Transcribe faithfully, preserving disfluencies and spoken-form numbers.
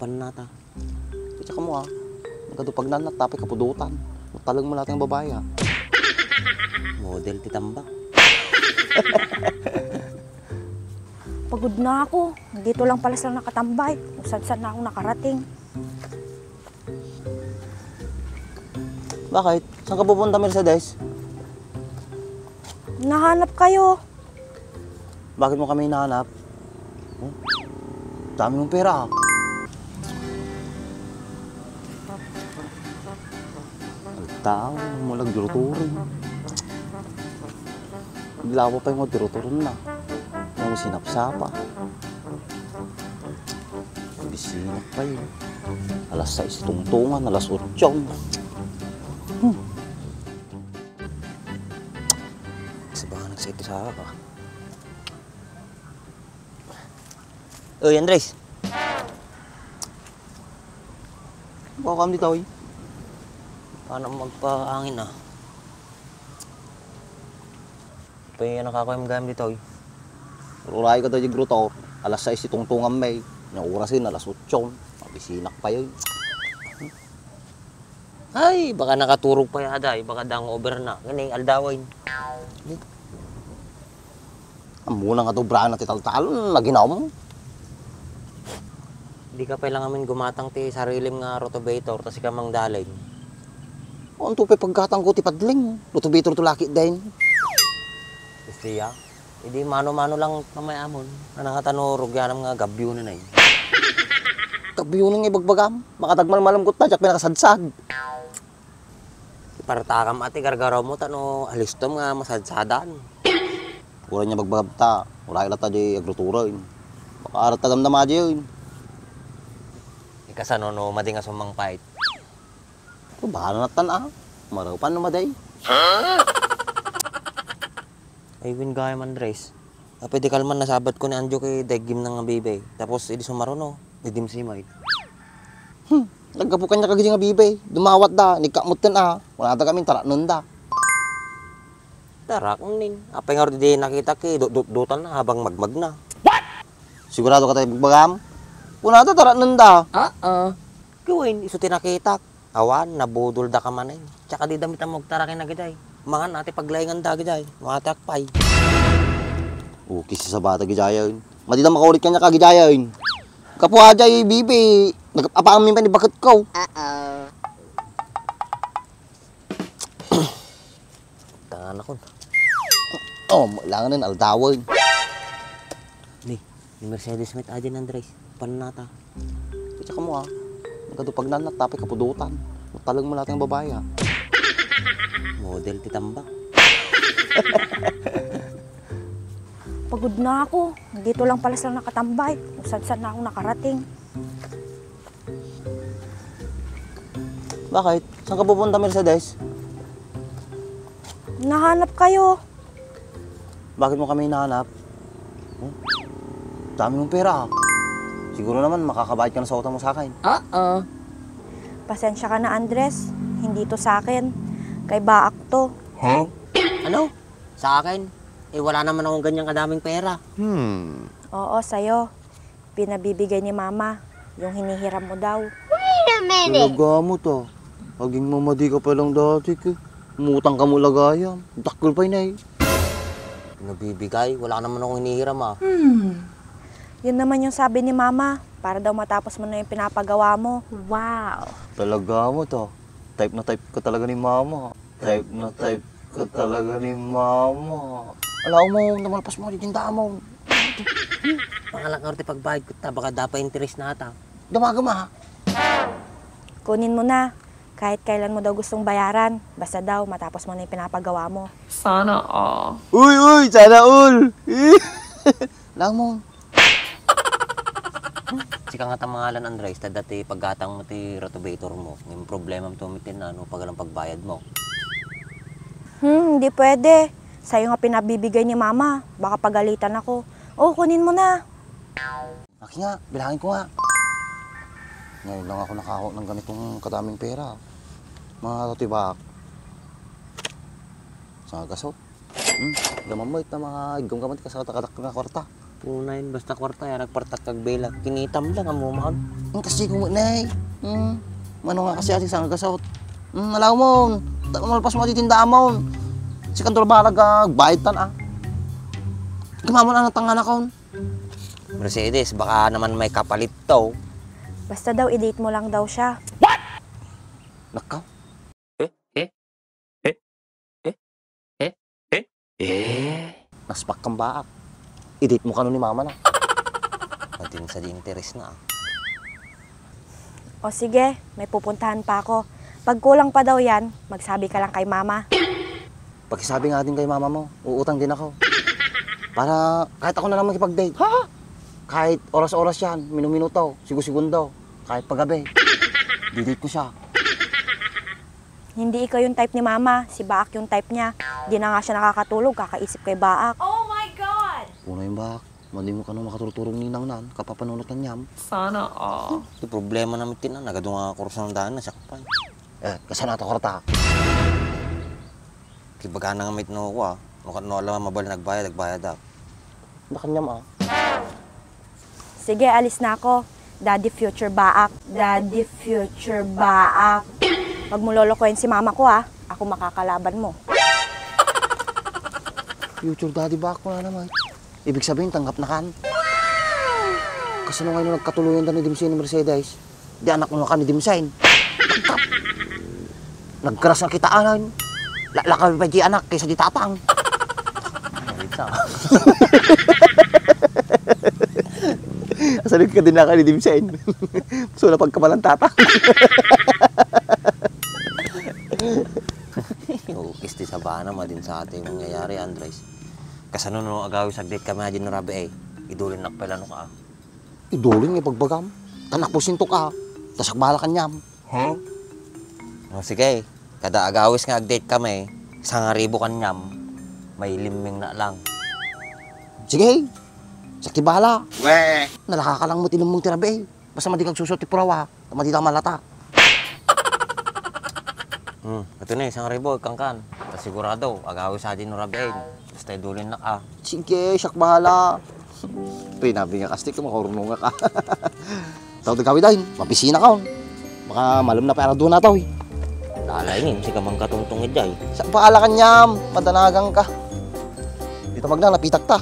Panata. Kaya ka mo, ah. Nagadu pagnanak, tapay kapudutan. Taleng mo lahat ng babae, ah. Model ti tambak. Pagod na ako. Dito lang pala sila nakatambay. Kung saan-saan na ako nakarating. Bakit? Saan ka pupunta, Mercedes? Nahanap kayo. Bakit mo kami hinahanap? Hmm? Dami mong pera, ah. Ang tao, mula dirotorin. Lawa pa yung dirotorin na. Yung sinapsapa. Bisinak pa yun. Alas sais tungtungan, alas otso. Hmm. Kasi baka nagsaito sa ka. Uy, Andres. Baka kami dito, uy. Paano magpaangin, ah? Pwede na kakuha yung gayam dito, uy. Uray ka tayo, Grutor. Alas sais itungtungan may. Yung oras yun, alas otso. Mabisinak pa yun. Ay, baka nakaturog pa yada, ay, baka dang over na. Gani, aldawan. Amuna nga to, brana ti taltalon, naginaw mo. Di ka pa lang amin gumatang ti sarilim nga rotovator, ta sika mangdaling. Anto pay paggatang ko ti padling? Rotovator to laki din. Istiya? Idi mano-mano lang pamayamon. Ano nga tano rugyanam nga gabyo na na yun? Gabyo na nga ibagbagam. Makatagmalmalam ko ta, diak pinakasadsad. Ipartakam ati gargaraw mo, tano alistom nga masadsadan. Uray nga bagbagam ta, uray la ta di agruturen. Baka arat ta damdama di yun. Ikasano no, madi nga sumangpait. Bahala na tan, ah. Maraw pa no maday. Ay, win gayam, Andres. Apay di kalman nasabat ko ni Anjo kay daggim na nga bibay. Tapos, idi sumaruno, daggim si Mike. Hmm, naggapu kanya kagidi nga bibay. Dumawat da, nigkamot kan, ah. Wala da kami, taraknen da. Taraknen? Apay nga di nakita ki, dut-, dut-, dutan na habang magmag na. What? Sigurado ka tayo magbagam? Wala da, taraknen da. Ah, ah. Kiwin, isu ti nakita. Awan, nabudol da ka manen. Tsaka di damit ang magtara kay na giday. Mangan ati paglaingan da giday. Mga ti akpay. Okay, si sabata gidayan. Madi da makaulit kanya ka gidayan. Kapu aja, eh, bibi. Nag-, apaang min pa ni bakit ko. Uh-oh. Tangan ako. Oh, kailangan na aldawan. Ni, ni Mercedes met aja ni Andres. Panata. Kaya ka mo, ah. Nagadu pagnanak, tapay kapudutan. Taleng mo lahat ng babae, ah. Model ti tambak. Pagod na ako. Dito lang pala sila nakatambay. Kung saan-saan na ako nakarating. Bakit? Saan ka pupunta, Mercedes? Nahanap kayo. Bakit mo kami hinahanap? Hmm? Dami mong pera, ah. Siguro naman makakabayad ka na sa utang mo sa akin. Oo. Pasensya ka na, Andres. Hindi to sa akin. Kay baak to. Huh? Ano? Sa akin? Eh, wala naman akong ganyang kadaming pera. Hmm. Oo, sa'yo. Pinabibigay ni Mama, yung hinihiram mo daw. Wait a minute! Talaga mo to. Aging mamadi ka pa lang dati, ke. Umutang ka mo lagayam. Dakkel pa, inay. Pinabibigay? Wala naman akong hinihiram, ah. Hmm. Yun naman yung sabi ni Mama, para daw matapos mo na yung pinapagawa mo. Wow! Talaga mo to. Type na type ka talaga ni Mama. Type na type ka talaga ni Mama. Ala mo, namalpas mo, di tinda mo. Pangalak nga ti pagbayad ko ta, baka dapat interes na ata. Damaga ma. Kunin mo na. Kahit kailan mo daw gustong bayaran, basta daw matapos mo na yung pinapagawa mo. Sana all. Uy, uy, sana all. Lang mo. Sika nga ta mangalan, Andres, ta dati paggatang mo ti rotovator mo. Yung problema mo tumitin na, ano, pagalang pagbayad mo. Hmm, hindi pwede. Sa'yo nga pinabibigay ni Mama. Baka pagalitan ako. Oh, kunin mo na. Aki nga, bilangin ko nga. Ngayon lang ako nakako ng ganitong kadaming pera. Mga tatibak. Sa gaso. Hmm, gamamit na mga igam-gamit ka sa katakadakkel nga kwarta. Unayen, basta kwarta, ya nagpartak kag bela. Kinitam lang, ammo man. Ang kasi ko, nay. Hmm. Mano nga kasi, ati, sa nga gasot. Hmm, alaw mo. Ta-, malpas mo, ati, tinda mo. Si Kantor Balag, ah, agbayad tan, ah. Gumamon, ano, tangan akon. Mercedes, baka naman may kapalit to. Basta daw, i-date mo lang daw siya. Nakaw. Eh? Eh? Eh? Eh? Eh? Eh? Eh? Naspak kang baak. I-date mo kano ni mama na. Pati sa di interes na, ah. O sige, may pupuntahan pa ako. Pag kulang pa daw yan, magsabi ka lang kay mama. Pakisabi nga din kay mama mo, uutang din ako. Para kahit ako na lang makipag-date. Ha? Kahit oras-oras yan, minuminuto, sigu-segundo, kahit paggabi. Didate ko siya. Hindi ikaw yung type ni mama, si Baak yung type niya. Di na nga siya nakakatulog, kakaisip kay Baak. Oh my God! Una yung Baak, madi mo kano makaturturong ninang nan, kapapanunot kanyam. Sana all. Ti problema namin tinan, nagadu nga kurso ng daan, nasakpan. Eh, kasano ato kwarta? Kibagana nga mitno ko, ah. No, no, alam, mabal nagbayad, nagbayad, ah. Bakit niya, ma? Sige, alis na ako. Daddy future baak. Daddy future baak. Pag mo lolokohin si mama ko, ah. Ako makakalaban mo. Future daddy baak ko na naman. Ibig sabihin, tanggap na kan. Kasano ngayon nagkatuluyan da ni Dimsay ni Mercedes? Di anak mo kan ni Dimsay. Nagkaras na kitaan. Laka pa di anak kaysa di tatang. Balita. Asalit ka din na kan ni Dimsay. So, napagkamalan tatang. Ukis ti sabana, madin sa ating mangyayari, Andres. Kasano no agawis agdate kami a di no rabii, eh. Idulin nak pala no ka. Idulin nga ipagbagam. Kanak po sinto ka. Tasak bala kanyam. Huh? O, sige. Kada agawis nga agdate kami, sangaribo kanyam, may limming na lang. Sige. Sakti bala. Weh. Nalaka ka lang mo tinumong ti rabii. Basta madi kag susuot ti purawa. Madi ta malata. Hmm, ito na, isang ribo, kangkan. Ta sigurado, agawis sa din no rabii. Basta idulin na ka. Sige, siak bahala. Uy, nabi nga kastik, makarunong ka. Tawag kami dahil, mapisina ka. Baka malum na pa arado na tawag. Lalay ngin, si kamang katungtong ijay. Siak bahala kanyam, madanagan ka. Dito magna, napitak ta.